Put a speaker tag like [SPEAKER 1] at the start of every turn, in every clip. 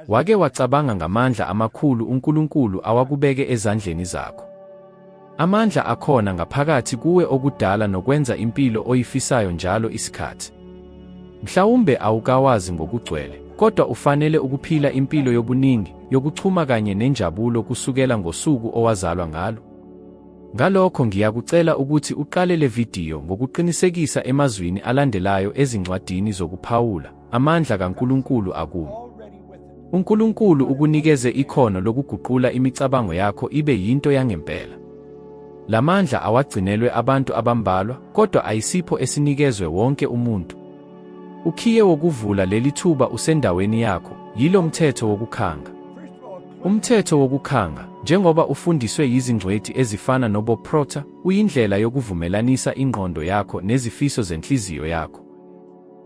[SPEAKER 1] Wake wacabanga ngamandla amakhulu uNkulunkulu awakubeke ezandleni zakho? Amandla akhona ngaphakathi kuwe okudala nokwenza impilo oyifisayo njalo isikhathi. Mhlawumbe awukawazi ngokugcwele, kodwa ufanele ukuphila impilo yobuningi, yokuchuma kanye nenjabulo kusukela ngosuku owazalwa ngalo. Ngalokho ngiyakucela ukuthi uqale le vidiyo ngokuqinisekisa emazwini alandelayo ezincwadini zokuphawula, Amandla kaNkulunkulu akumi. UNkulunkulu ukunikeze ikhono lokuguqula imicabango yakho ibe yinto yangempela. La mandla awagcinelwe abantu abambalwa, kodwa ayisipho esinikezwe wonke umuntu. Ukhiye wokuvula leli thuba usendaweni yakho, yilo mthetho wokukhanga. Umthetho wokukhanga, njengoba ufundiswe yizingcweti ezifana noBob Proctor, uyindlela yokuvumelanisa ingqondo yakho nezifiso zenhliziyo yakho.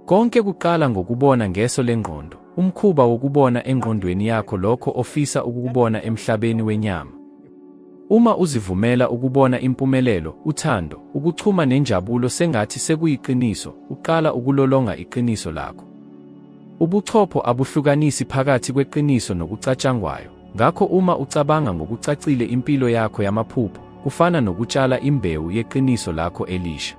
[SPEAKER 1] Konke kuqala ngokubona ngeso lengqondo, umkhuba wokubona engqondweni yakho lokho ofisa ukukubona emhlabeni wenyama. Uma uzivumela ukubona impumelelo, uthando, ukuchuma nenjabulo sengathi sekuyiqiniso, uqala ukulolonga iqiniso lakho. Ubuchopho abuhlukanisi phakathi kweqiniso nokucatshangwayo, ngakho uma ucabanga ngokucacile impilo yakho yamaphupho, kufana nokutshala imbewu yeqiniso lakho elisha.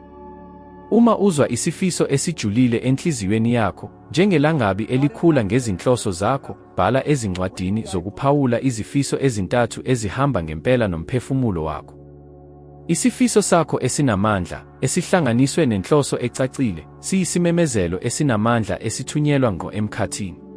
[SPEAKER 1] Uma uzwa isifiso esijulile enhliziyweni yakho, njengelangabi elikhula ngezinhloso zakho, bhala ezincwadini zokuphawula izifiso ezintathu ezihamba ngempela nomphefumulo wakho. Isifiso sakho esinamandla, esihlanganiswe nenhloso ecacile, siyisimemezelo esinamandla esithunyelwa ngqo emkhathini.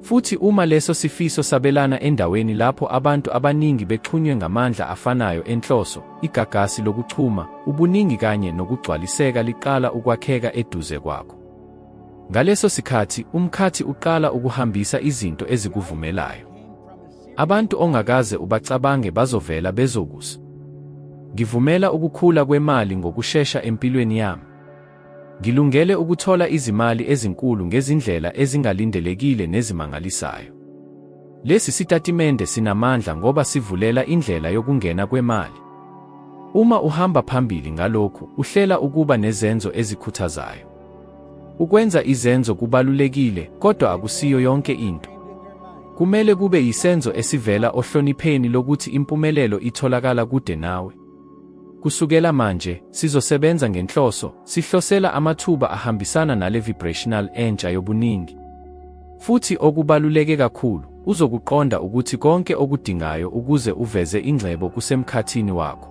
[SPEAKER 1] Futhi uma leso sifiso sabelana endaweni lapho abantu abaningi bexhunywe ngamandla afanayo enhloso, igagasi lokuchuma, ubuningi kanye nokugcwaliseka liqala ukwakheka eduze kwakho. Ngaleso sikhathi, umkhathi uqala ukuhambisa izinto ezikuvumelayo. Abantu ongakaze ubacabange bazovela bezokusa. Ngivumela ukukhula kwemali ngokushesha empilweni yami. Ngilungele ukuthola izimali ezinkulu ngezindlela ezingalindelekile nezimangalisayo. Lesi sitatimende sinamandla ngoba sivulela indlela yokungena kwemali. Uma uhamba phambili ngalokhu, uhlela ukuba nezenzo ezikhuthazayo. Ukwenza izenzo kubalulekile, kodwa akusiyo yonke into. Kumele kube yisenzo esivela ohlonipheni lokuthi impumelelo itholakala kude nawe. Kusukela manje, sizosebenza ngenhloso, sihlosela amathuba ahambisana nale vibrational entsha yobuningi. Futhi okubaluleke kakhulu, uzokuqonda ukuthi konke okudingayo ukuze uveze ingcebo kusemkhathini wakho.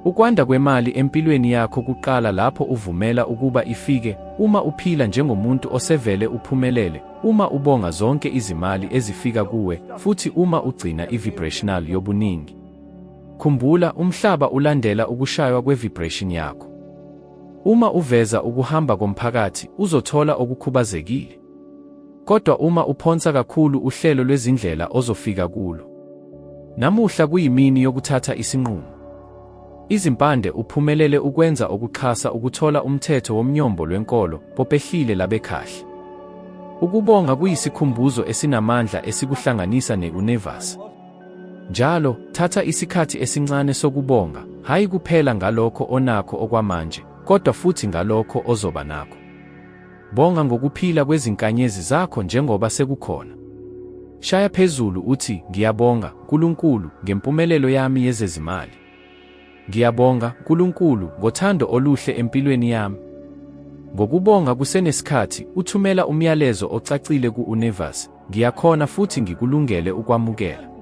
[SPEAKER 1] Ukwanda kwemali empilweni yakho kuqala lapho uvumela ukuba ifike, uma uphila njengomuntu osevele uphumelele, uma ubonga zonke izimali ezifika kuwe, futhi uma ugcina i-vibrational yobuningi. Khumbula, umhlaba ulandela ukushaywa kwe-vibration yakho. Uma uveza ukuhamba komphakathi, uzothola okukhubazekile. Kodwa uma uphonsa kakhulu uhlelo lwezindlela ozofika kulo. Namuhla kuyimini yokuthatha isinqumo. Izimpande uphumelele ukwenza okuxhasa ukuthola umthetho womnyombo lwenkolo popehlile labekhahle. Ukubonga kuyisikhumbuzo esinamandla esikuhlanganisa ne-universe. Njalo, thatha isikhathi esincane sokubonga, hhayi kuphela ngalokho onakho okwamanje, kodwa futhi ngalokho ozoba nakho. Bonga ngokuphila kwezinkanyezi zakho njengoba sekukhona. Shaya phezulu uthi, Ngiyabonga, Nkulunkulu, ngempumelelo yami yezezimali. Ngiyabonga, Nkulunkulu, ngothando oluhle empilweni yami. Ngokubonga kusenesikhathi, uthumela umyalezo ocacile ku-universe, Ngiyakhona futhi ngikulungele ukwamukela.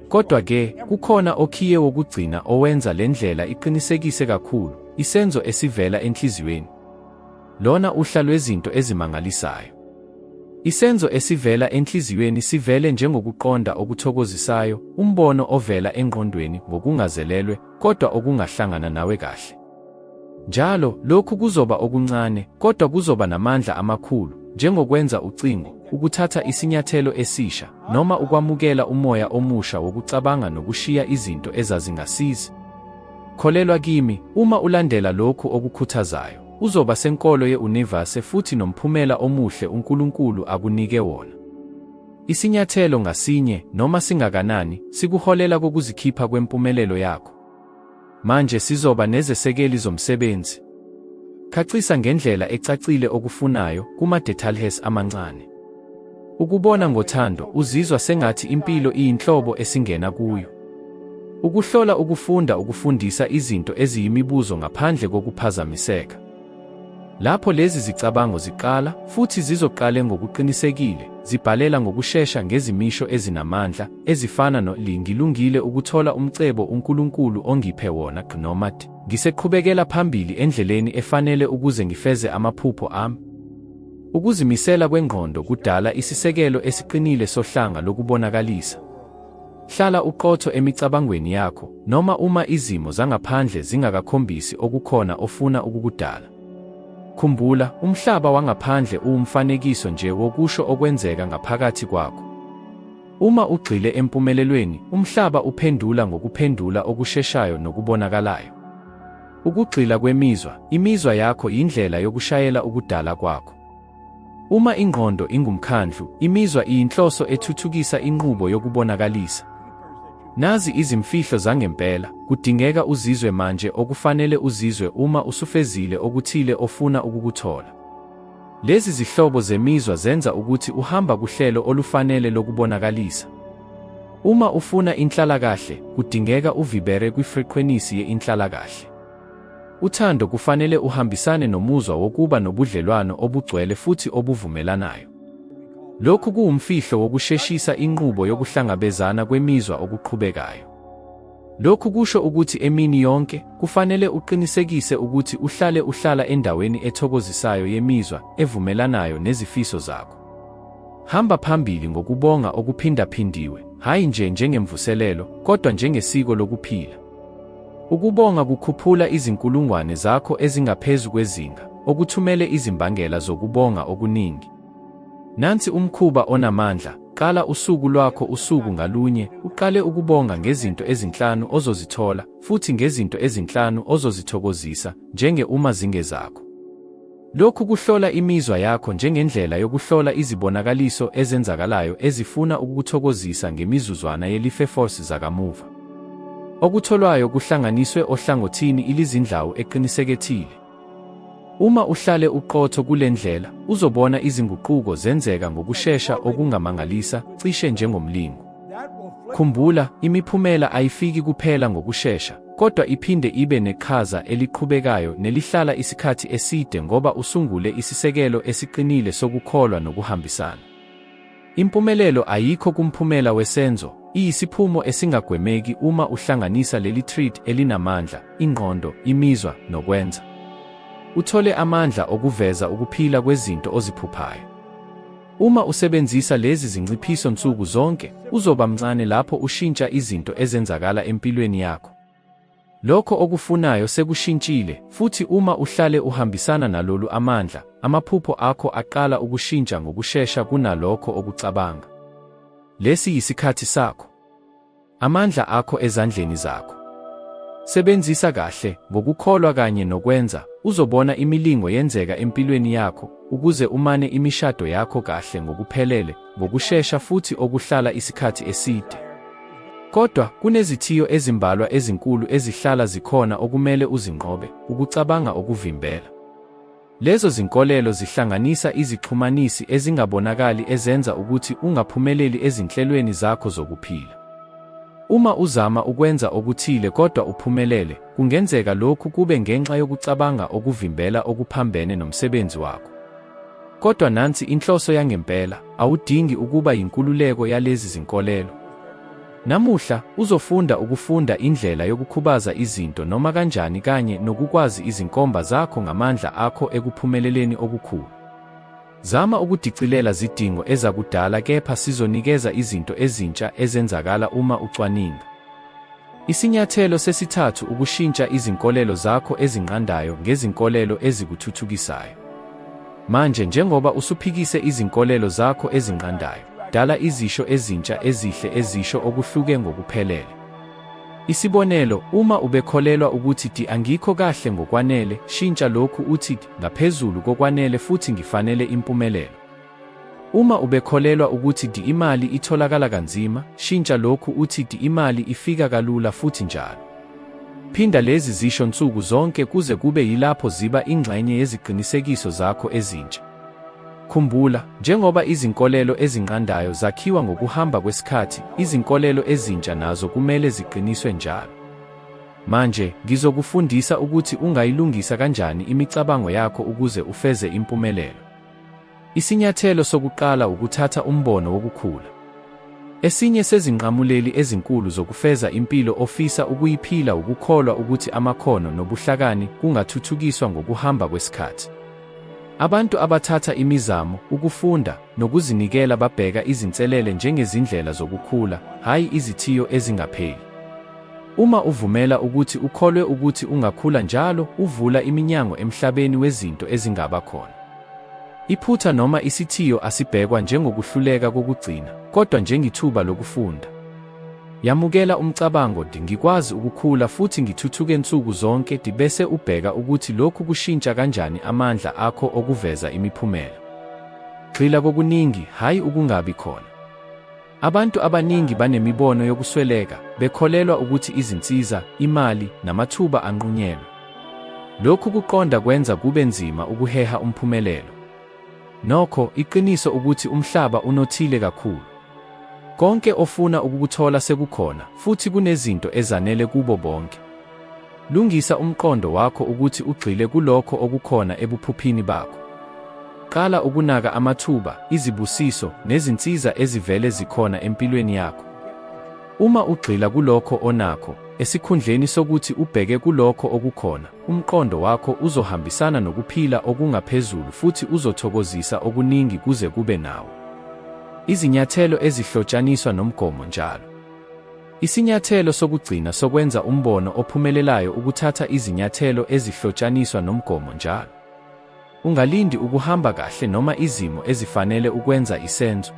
[SPEAKER 1] Kodwa-ke, kukhona okhiye wokugcina owenza le ndlela iqinisekise kakhulu, isenzo esivela enhliziyweni. Lona uhla lwezinto ezimangalisayo. Isenzo esivela enhliziyweni sivele njengokuqonda okuthokozisayo, umbono ovela engqondweni ngokungazelelwe, kodwa okungahlangana nawe kahle. Njalo, lokhu kuzoba okuncane, kodwa kuzoba namandla amakhulu, njengokwenza ucingo, ukuthatha isinyathelo esisha, noma ukwamukela umoya omusha wokucabanga nokushiya izinto ezazingasizi. Kholelwa kimi, uma ulandela lokhu okukhuthazayo, uzoba senkolo ye-univase futhi nomphumela omuhle uNkulunkulu akunike wona. Isinyathelo ngasinye, noma singakanani, sikuholela kokuzikhipha kwempumelelo yakho. Manje sizoba nezesekeli zomsebenzi. Chacisa ngendlela ecacile okufunayo kuma-detalhes amancane. Ukubona ngothando, uzizwa sengathi impilo iyinhlobo esingena kuyo. Ukuhlola ukufunda ukufundisa izinto eziyimibuzo ngaphandle kokuphazamiseka. Lapho lezi zicabango ziqala, futhi zizoqale ngokuqinisekile, zibhalela ngokushesha ngezimisho ezinamandla, ezifana no Ngilungile ukuthola umcebo uNkulunkulu ongiphe wona noma Ngiseqhubekela phambili endleleni efanele ukuze ngifeze amaphupho ami. Ukuzimisela kwengqondo kudala isisekelo esiqinile sohlanga lokubonakalisa. Hlala uqotho emicabangweni yakho, noma uma izimo zangaphandle zingakakhombisi okukhona ofuna ukukudala. Khumbula, umhlaba wangaphandle uwumfanekiso nje wokusho okwenzeka ngaphakathi kwakho. Uma ugxile empumelelweni, umhlaba uphendula ngokuphendula okusheshayo nokubonakalayo. Ukugxila kwemizwa, imizwa yakho yindlela yokushayela ukudala kwakho. Uma ingqondo ingumkhandlu, imizwa iyinhloso ethuthukisa inqubo yokubonakalisa. Nazi izimfihlo zangempela, kudingeka uzizwe manje okufanele uzizwe uma usufezile okuthile ofuna ukukuthola. Lezi zihlobo zemizwa zenza ukuthi uhamba kuhlelo olufanele lokubonakalisa. Uma ufuna inhlalakahle, kudingeka uvibere kwifrekhwenisi ye-inhlalakahle. Uthando kufanele uhambisane nomuzwa wokuba nobudlelwano obugcwele futhi obuvumelanayo. Lokhu kuwumfihlo wokusheshisa inqubo yokuhlangabezana kwemizwa okuqhubekayo. Lokhu kusho ukuthi emini yonke, kufanele uqinisekise ukuthi uhlale uhlala endaweni ethokozisayo yemizwa evumelanayo nezifiso zakho. Hamba phambili ngokubonga okuphindaphindiwe, hhayi nje njengemvuselelo, kodwa njengesiko lokuphila. Ukubonga kukhuphula izinkulungwane zakho ezingaphezu kwezinga, okuthumele izimbangela zokubonga okuningi. Nansi umkhuba onamandla, qala usuku lwakho usuku ngalunye, uqale ukubonga ngezinto ezinhlanu ozozithola, futhi ngezinto ezinhlanu ozozithokozisa, njenge uma zingezakho. Lokhu kuhlola imizwa yakho njengendlela yokuhlola izibonakaliso ezenzakalayo ezifuna ukukuthokozisa ngemizuzwana ye-Lifeforce zakamuva. Okutholwayo kuhlanganiswe ohlangothini ilizindlawu eqinisekethile. Uma uhlale uqotho kule ndlela, uzobona izinguquko zenzeka ngokushesha okungamangalisa, cishe njengomlingo. Khumbula, imiphumela ayifiki kuphela ngokushesha, kodwa iphinde ibe neqhaza eliqhubekayo nelihlala isikhathi eside ngoba usungule isisekelo esiqinile sokukholwa nokuhambisana. Impumelelo ayikho kumphumela wesenzo, iyisiphumo esingagwemeki uma uhlanganisa leli trid elinamandla, ingqondo, imizwa, nokwenza. Uthole amandla okuveza ukuphila kwezinto oziphuphayo. Uma usebenzisa lezi zinciphiso nsuku zonke, uzoba mncane lapho ushintsha izinto ezenzakala empilweni yakho. Lokho okufunayo sekushintshile, futhi uma uhlale uhambisana nalolu amandla, amaphupho akho aqala ukushintsha ngokushesha kunalokho okucabanga. Lesi yisikhathi sakho. Amandla akho ezandleni zakho. Sebenzisa kahle, ngokukholwa kanye nokwenza, uzobona imilingo yenzeka empilweni yakho, ukuze umane imishado yakho kahle ngokuphelele, ngokushesha futhi okuhlala isikhathi eside. Kodwa, kunezithiyo ezimbalwa ezinkulu ezihlala zikhona okumele uzinqobe, ukucabanga okuvimbela. Lezo zinkolelo zihlanganisa izixhumanisi ezingabonakali ezenza ukuthi ungaphumeleli ezinhlelweni zakho zokuphila. Uma uzama ukwenza okuthile kodwa uphumelele, kungenzeka lokhu kube ngenxa yokucabanga okuvimbela okuphambene nomsebenzi wakho. Kodwa nansi inhloso yangempela, awudingi ukuba yinkululeko yalezi zinkolelo. Namuhla, uzofunda ukufunda indlela yokukhubaza izinto noma kanjani kanye nokukwazi izinkomba zakho ngamandla akho ekuphumeleleni okukhulu. Zama ukudicilela zidingo ezakudala kepha sizonikeza izinto ezintsha ezenzakala uma ucwaninga. Isinyathelo sesithathu ukushintsha izinkolelo zakho ezinqandayo ngezinkolelo ezikuthuthukisayo. Manje njengoba usuphikise izinkolelo zakho ezinqandayo, dala izisho ezintsha ezihle ezisho okuhluke ngokuphelele. Isibonelo, uma ubekholelwa ukuthi di angikho kahle ngokwanele, shintsha lokhu uthi ngaphezulu kokwanele futhi ngifanele impumelelo. Uma ubekholelwa ukuthi di imali itholakala kanzima, shintsha lokhu uthi di imali ifika kalula futhi njalo. Phinda lezi zisho nsuku zonke kuze kube yilapho ziba ingxenye yeziqinisekiso zakho ezintsha. Khumbula, njengoba izinkolelo ezinqandayo zakhiwa ngokuhamba kwesikhathi, izinkolelo ezintsha nazo kumele ziqiniswe njalo. Manje, ngizokufundisa ukuthi ungayilungisa kanjani imicabango yakho ukuze ufeze impumelelo. Isinyathelo sokuqala wukuthatha umbono wokukhula. Esinye sezinqamuleli ezinkulu zokufeza impilo ofisa ukuyiphila wukukholwa ukuthi amakhono nobuhlakani kungathuthukiswa ngokuhamba kwesikhathi. Abantu abathatha imizamo, ukufunda, nokuzinikela babheka izinselele njengezindlela zokukhula, hhayi izithiyo ezingapheli. Uma uvumela ukuthi ukholwe ukuthi ungakhula njalo, uvula iminyango emhlabeni wezinto ezingaba khona. Iphutha noma isithiyo asibhekwa njengokuhluleka kokugcina, kodwa njengithuba lokufunda. Yamukela umcabango d ngikwazi ukukhula futhi ngithuthuke nsuku zonke d bese ubheka ukuthi lokhu kushintsha kanjani amandla akho okuveza imiphumela. Gxila kokuningi, hhayi ukungabi khona. Abantu abaningi banemibono yokusweleka, bekholelwa ukuthi izinsiza, imali, namathuba anqunyelwe. Lokhu kuqonda kwenza kube nzima ukuheha umphumelelo. Nokho, iqiniso ukuthi umhlaba unothile kakhulu. Konke ofuna ukukuthola sekukhona, futhi kunezinto ezanele kubo bonke. Lungisa umqondo wakho ukuthi ugxile kulokho okukhona ebuphuphini bakho. Qala ukunaka amathuba, izibusiso, nezinsiza ezivele zikhona empilweni yakho. Uma ugxila kulokho onakho, esikhundleni sokuthi ubheke kulokho okukhona, umqondo wakho uzohambisana nokuphila okungaphezulu futhi uzothokozisa okuningi kuze kube nawe. Izinyathelo ezihlotshaniswa nomgomo njalo. Isinyathelo sokugcina sokwenza umbono ophumelelayo ukuthatha izinyathelo ezihlotshaniswa nomgomo njalo. Ungalindi ukuhamba kahle noma izimo ezifanele ukwenza isenzo.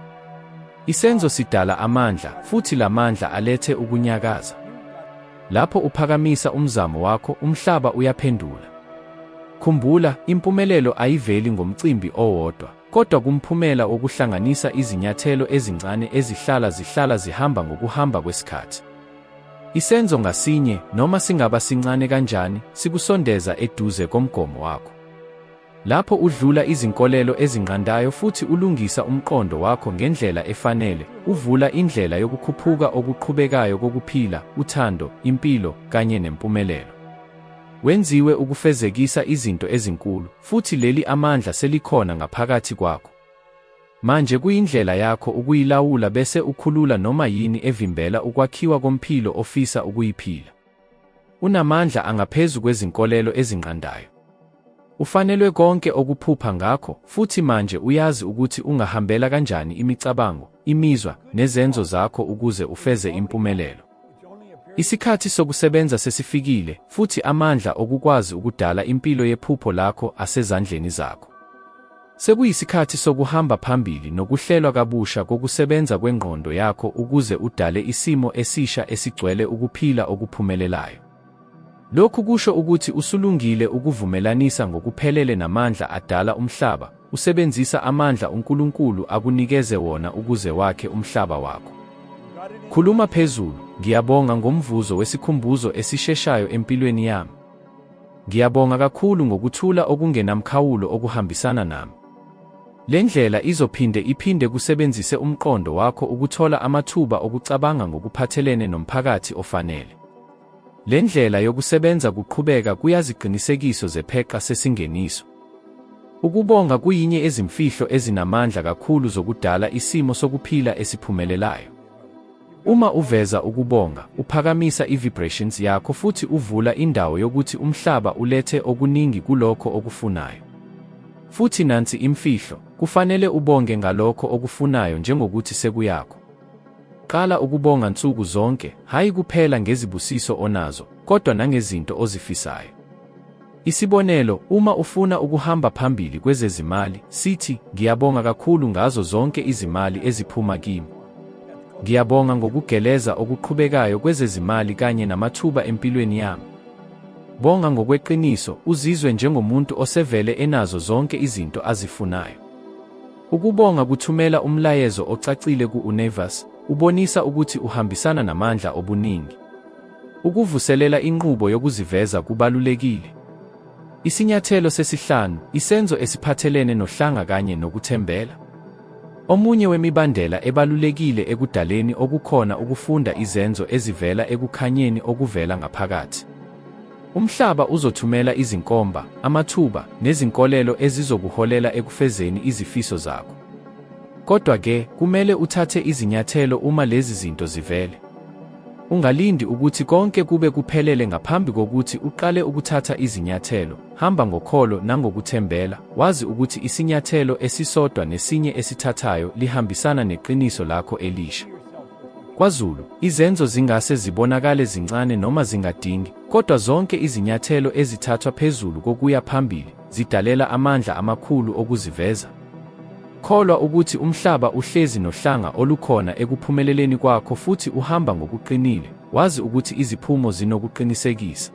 [SPEAKER 1] Isenzo sidala amandla, futhi la mandla alethe ukunyakaza. Lapho uphakamisa umzamo wakho, umhlaba uyaphendula. Khumbula, impumelelo ayiveli ngomcimbi owodwa, kodwa kumphumela wokuhlanganisa izinyathelo ezincane ezihlala zihlala zihamba ngokuhamba kwesikhathi. Isenzo ngasinye, noma singaba sincane kanjani, sikusondeza eduze komgomo wakho. Lapho udlula izinkolelo ezinqandayo futhi ulungisa umqondo wakho ngendlela efanele, uvula indlela yokukhuphuka okuqhubekayo kokuphila, uthando, impilo, kanye nempumelelo. Wenziwe ukufezekisa izinto ezinkulu, futhi leli amandla selikhona ngaphakathi kwakho. Manje kuyindlela yakho ukuyilawula bese ukhulula noma yini evimbela ukwakhiwa komphilo ofisa ukuyiphila. Unamandla angaphezu kwezinkolelo ezinqandayo. Ufanelwe konke okuphupha ngakho, futhi manje uyazi ukuthi ungahambela kanjani imicabango, imizwa, nezenzo zakho ukuze ufeze impumelelo. Isikhathi sokusebenza sesifikile, futhi amandla okukwazi ukudala impilo yephupho lakho asezandleni zakho. Sekuyisikhathi sokuhamba phambili nokuhlelwa kabusha kokusebenza kwengqondo yakho ukuze udale isimo esisha esigcwele ukuphila okuphumelelayo. Lokhu kusho ukuthi usulungile ukuvumelanisa ngokuphelele namandla adala umhlaba, usebenzisa amandla uNkulunkulu akunikeze wona ukuze wakhe umhlaba wakho. Khuluma phezulu, Ngiyabonga ngomvuzo wesikhumbuzo esisheshayo empilweni yami. Ngiyabonga kakhulu ngokuthula okungenamkhawulo okuhambisana nami. Le ndlela izophinde iphinde kusebenzise umqondo wakho ukuthola amathuba okucabanga ngokuphathelene nomphakathi ofanele. Le ndlela yokusebenza kuqhubeka kuyaziqinisekiso zepheqa sesingeniso. Ukubonga kuyinye ezimfihlo ezinamandla kakhulu zokudala isimo sokuphila esiphumelelayo. Uma uveza ukubonga, uphakamisa i-vibrations yakho futhi uvula indawo yokuthi umhlaba ulethe okuningi kulokho okufunayo. Futhi nansi imfihlo, kufanele ubonge ngalokho okufunayo njengokuthi sekuyakho. Qala ukubonga nsuku zonke, hhayi kuphela ngezibusiso onazo, kodwa nangezinto ozifisayo. Isibonelo, uma ufuna ukuhamba phambili kwezezimali, sithi, Ngiyabonga kakhulu ngazo zonke izimali eziphuma kimi. Ngiyabonga ngokugeleza okuqhubekayo kwezezimali kanye namathuba empilweni yami. Bonga ngokweqiniso, uzizwe njengomuntu osevele enazo zonke izinto azifunayo. Ukubonga kuthumela umlayezo ocacile ku-universe, ubonisa ukuthi uhambisana namandla obuningi. Ukuvuselela inqubo yokuziveza kubalulekile. Isinyathelo sesihlanu, isenzo esiphathelene nohlanga kanye nokuthembela. Omunye wemibandela ebalulekile ekudaleni okukhona ukufunda izenzo ezivela ekukhanyeni okuvela ngaphakathi. Umhlaba uzothumela izinkomba, amathuba, nezinkolelo ezizokuholela ekufezeni izifiso zakho. Kodwa ke, kumele uthathe izinyathelo uma lezi zinto zivele. Ungalindi ukuthi konke kube kuphelele ngaphambi kokuthi uqale ukuthatha izinyathelo, hamba ngokholo nangokuthembela, wazi ukuthi isinyathelo esisodwa nesinye esithathayo lihambisana neqiniso lakho elisha. KwaZulu, izenzo zingase zibonakale zincane noma zingadingi, kodwa zonke izinyathelo ezithathwa phezulu kokuya phambili zidalela amandla amakhulu okuziveza. Kholwa ukuthi umhlaba uhlezi nohlanga olukhona ekuphumeleleni kwakho futhi uhamba ngokuqinile, wazi ukuthi iziphumo zinokuqinisekisa.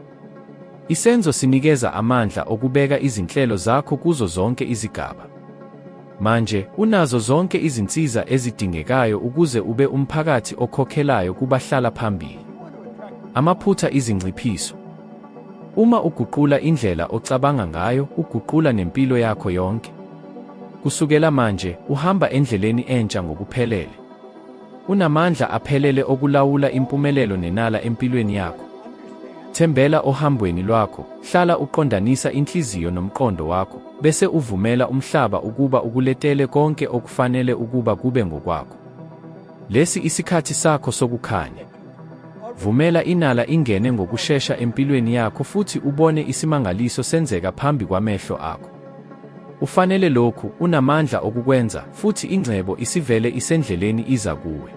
[SPEAKER 1] Isenzo sinikeza amandla okubeka izinhlelo zakho kuzo zonke izigaba. Manje, unazo zonke izinsiza ezidingekayo ukuze ube umphakathi okhokhelayo kubahlala phambili. Amaphutha izinciphiso. Uma uguqula indlela ocabanga ngayo, uguqula nempilo yakho yonke. Kusukela manje, uhamba endleleni entsha ngokuphelele. Unamandla aphelele okulawula impumelelo nenala empilweni yakho. Thembela ohambweni lwakho, hlala uqondanisa inhliziyo nomqondo wakho, bese uvumela umhlaba ukuba ukuletele konke okufanele ukuba kube ngokwakho. Lesi isikhathi sakho sokukhanya. Vumela inala ingene ngokushesha empilweni yakho futhi ubone isimangaliso senzeka phambi kwamehlo akho. Ufanele lokhu, unamandla okukwenza, futhi ingcebo isivele isendleleni iza kuwe.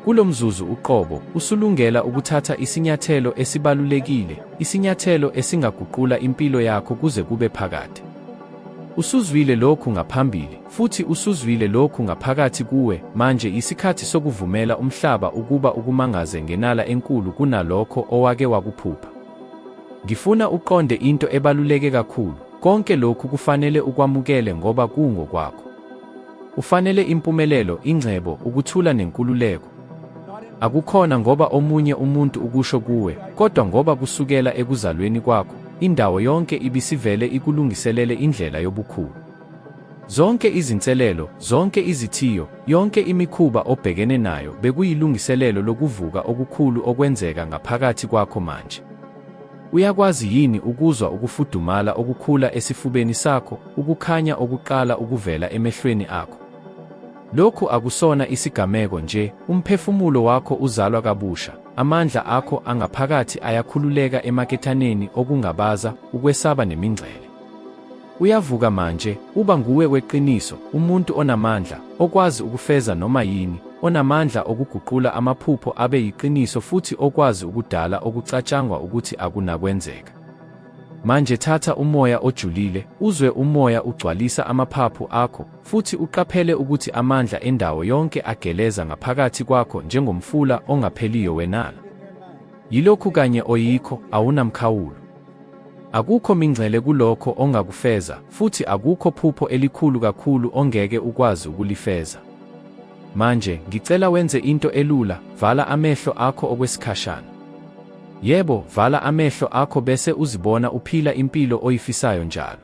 [SPEAKER 1] Kulo mzuzu uqobo, usulungela ukuthatha isinyathelo esibalulekile, isinyathelo esingaguqula impilo yakho kuze kube phakade. Usuzwile lokhu ngaphambili, futhi usuzwile lokhu ngaphakathi kuwe, manje yisikhathi sokuvumela umhlaba ukuba ukumangaze ngenala enkulu kunalokho owake wakuphupha. Ngifuna uqonde into ebaluleke kakhulu, konke lokhu kufanele ukwamukele ngoba kungokwakho. Ufanele impumelelo, ingcebo, ukuthula nenkululeko. Akukhona ngoba omunye umuntu ukusho kuwe, kodwa ngoba kusukela ekuzalweni kwakho, indawo yonke ibisivele ikulungiselele indlela yobukhulu. Zonke izinselelo, zonke izithiyo, yonke imikhuba obhekene nayo bekuyilungiselelo lokuvuka okukhulu okwenzeka ngaphakathi kwakho manje. Uyakwazi yini ukuzwa ukufudumala okukhula esifubeni sakho, ukukhanya okuqala ukuvela emehlweni akho? Lokhu akusona isigameko nje, umphefumulo wakho uzalwa kabusha, amandla akho angaphakathi ayakhululeka emaketaneni okungabaza, ukwesaba nemingcele. Uyavuka manje, uba nguwe weqiniso, umuntu onamandla, okwazi ukufeza noma yini, onamandla okuguqula amaphupho abe yiqiniso futhi okwazi ukudala okucatshangwa ukuthi akunakwenzeka. Manje thatha umoya ojulile, uzwe umoya ugcwalisa amaphaphu akho, futhi uqaphele ukuthi amandla endawo yonke ageleza ngaphakathi kwakho njengomfula ongapheliyo wenala. Yilokhu kanye oyikho, awunamkhawulo. Akukho mingcele kulokho ongakufeza, futhi akukho phupho elikhulu kakhulu ongeke ukwazi ukulifeza. Manje, ngicela wenze into elula, vala amehlo akho okwesikhashana. Yebo, vala amehlo akho bese uzibona uphila impilo oyifisayo njalo.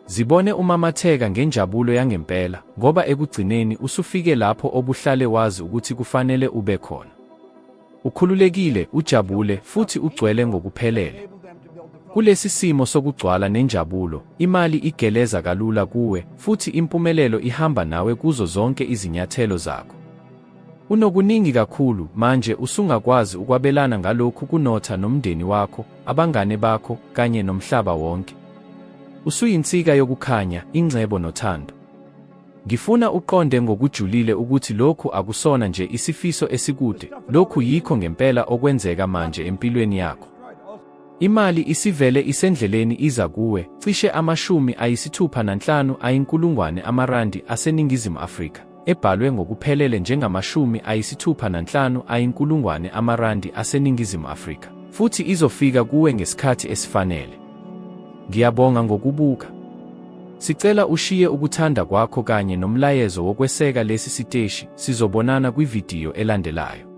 [SPEAKER 1] Zibone umamatheka ngenjabulo yangempela, ngoba ekugcineni usufike lapho obuhlale wazi ukuthi kufanele ube khona. Ukhululekile, ujabule, futhi ugcwele ngokuphelele. Kulesi simo sokugcwala nenjabulo, imali igeleza kalula kuwe, futhi impumelelo ihamba nawe kuzo zonke izinyathelo zakho. Unokuningi kakhulu, manje usungakwazi ukwabelana ngalokhu kunotha nomndeni wakho, abangane bakho, kanye nomhlaba wonke. Usuyinsika yokukhanya, ingcebo nothando. Ngifuna uqonde ngokujulile ukuthi lokhu akusona nje isifiso esikude, lokhu yikho ngempela okwenzeka manje empilweni yakho. Imali isivele isendleleni iza kuwe, cishe 65 ayinkulungwane amarandi aseNingizimu Afrika, ebhalwe ngokuphelele njengamashumi ayisithupha nanhlanu ayinkulungwane amarandi aseNingizimu Afrika, futhi izofika kuwe ngesikhathi esifanele. Ngiyabonga ngokubuka. Sicela ushiye ukuthanda kwakho kanye nomlayezo wokweseka lesi siteshi, sizobonana kwividiyo elandelayo.